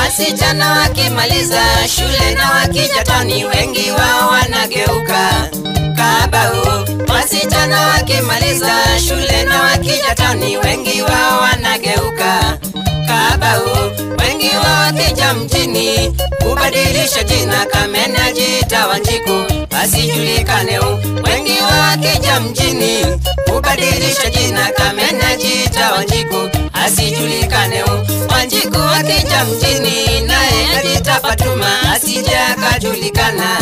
Wasichana wakimaliza shule na wakija tauni wengi wao wanageuka kabao. Wasichana wakimaliza shule na wakija tauni wengi wao wanageuka kabao. Wengi wao wakija mjini kubadilisha jina Kamene ajiita Wanjiku asijulikane. Wengi wao wakija mjini kubadilisha jina Kamene ajiita Wanjiku asijulikane. Wanjiku wakija mjini naye ajiita Fatuma asije akajulikana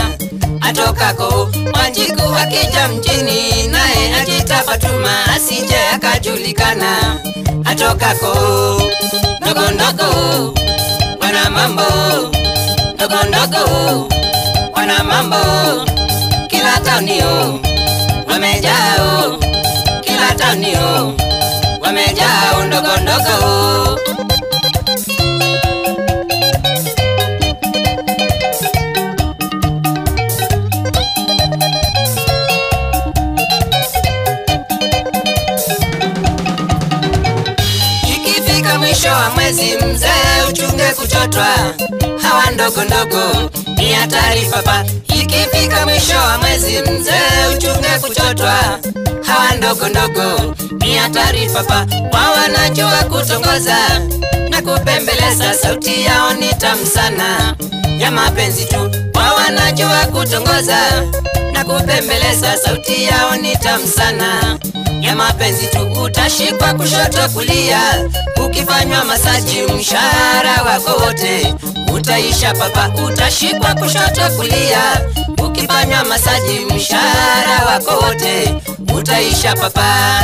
atokako. Wanjiku wakija mjini naye ajiita Fatuma asije akajulikana atokako. Ndogo ndogo wana mambo, ndogo ndogo wana mambo, kila taunio wamejao, kila taunio wamejao, ndogo ndogo. Mwisho wa mwezi mzee uchunge kuchotwa, hawa ndogo ndogo ni hatari papa. Ikifika mwisho wa mwezi mzee uchunge kuchotwa, hawa ndogo ndogo ni hatari papa. Wao wanajua kutongoza na kupembeleza, sauti yao ni tamu sana ya mapenzi tu. Wao wanajua kutongoza na kupembeleza, sauti yao ni tamu sana ya mapenzi tu. Utashikwa kushoto kulia, ukifanywa masaji mshahara wako wote utaisha papa. Utashikwa kushoto kulia, ukifanywa masaji mshahara wako wote utaisha papa.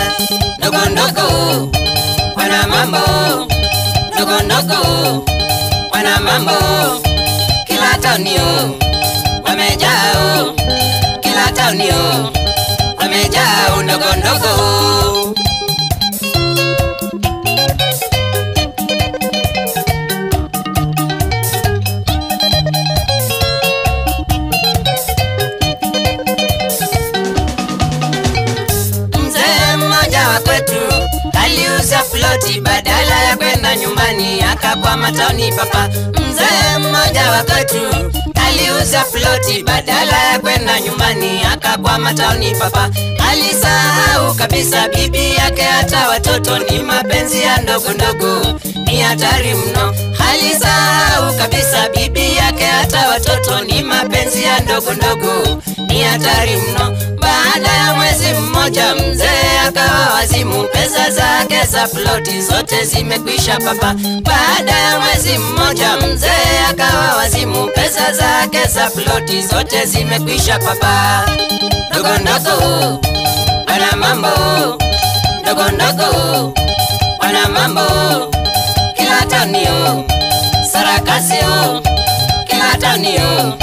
Ndogo ndogo wana mambo, ndogo ndogo wana mambo, kila taunio wamejao, kila taunio wamejao, ndogo ndogo. Mzee mmoja wa kwetu aliuza ploti badala ya kwenda nyumbani akakwama tauni papa. Mzee mmoja wa kwetu aliuza ploti badala ya kwenda nyumbani akakwama tauni papa. Alisahau kabisa bibi yake hata watoto, ni mapenzi ya ndogo ndogo ni hatari mno. Alisahau kabisa bibi yake hata watoto, ni mapenzi ya ndogo ndogo ni hatari mno. Baada ya mwezi mmoja mzee akawa wazimu, pesa zake za ploti zote zimekwisha papa. Baada ya mwezi mmoja mzee akawa wazimu, pesa zake za ploti zote zimekwisha papa. Ndogo ndogo wana mambo, ndogo ndogo wana mambo, kila taunio sarakasio, kila taunio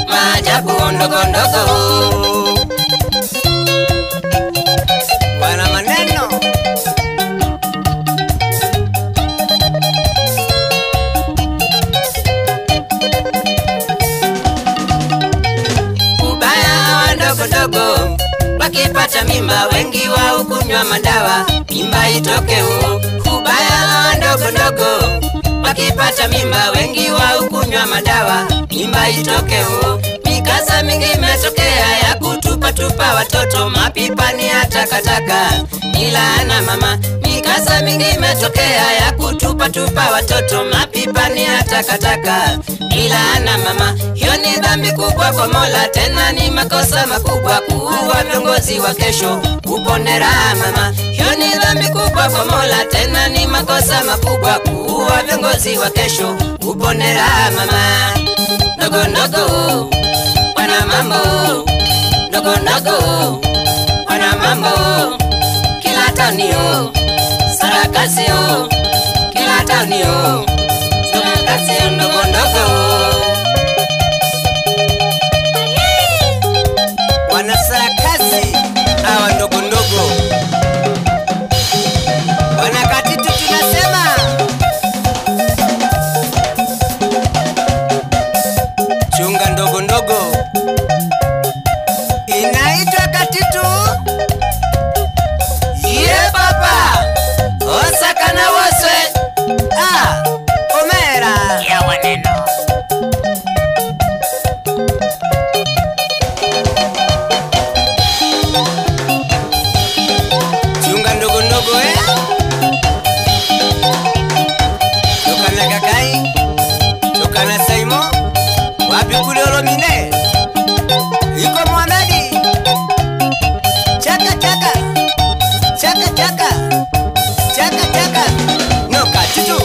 maajabu ndogo ndogo. Wana maneno. Ubaya hawa ndogo ndogo wakipata mimba wengi wao kunywa madawa mimba itoke. Ubaya hawa ndogo ndogo wakipata mimba wengi wao kunywa madawa mimba itoke. Mikasa mingi imetokea ya kutupa tupa watoto mapipani ya takataka, ni laana mama. Mikasa mingi imetokea ya kutupa tupa watoto mapipani ya takataka, ni laana mama. Hiyo ni dhambi kubwa kwa Mola, tena ni makosa makubwa kuua viongozi wa kesho upone raha mama. Hiyo ni dhambi kubwa kwa Mola, tena ni makosa makubwa kuua viongozi wa kesho upone raha mama. Ndogo ndogo wana mambo, ndogo ndogo wana mambo, kila taunio sarakasio, kila taunio sarakasio, ndogo ndogo. Wanasarakasi hawa ndogo ndogo, wanakatitu tunasema chunga ndogo ndogo inaitwa katitu. Ye papa osaka na woswe ah omera. Wapi kule Olomine? Iko Muhamedi. Chaka chaka. Chaka chaka. Chaka chaka. No Katitu.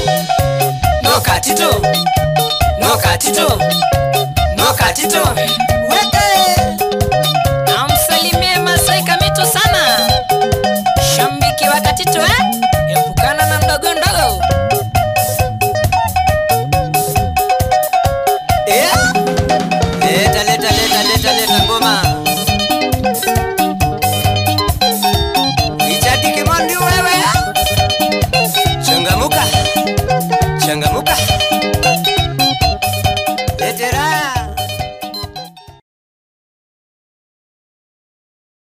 No Katitu. No Katitu. No Katitu. Weke. Amsalimie Masai Kamito sana. Shambiki wa Katitu eh?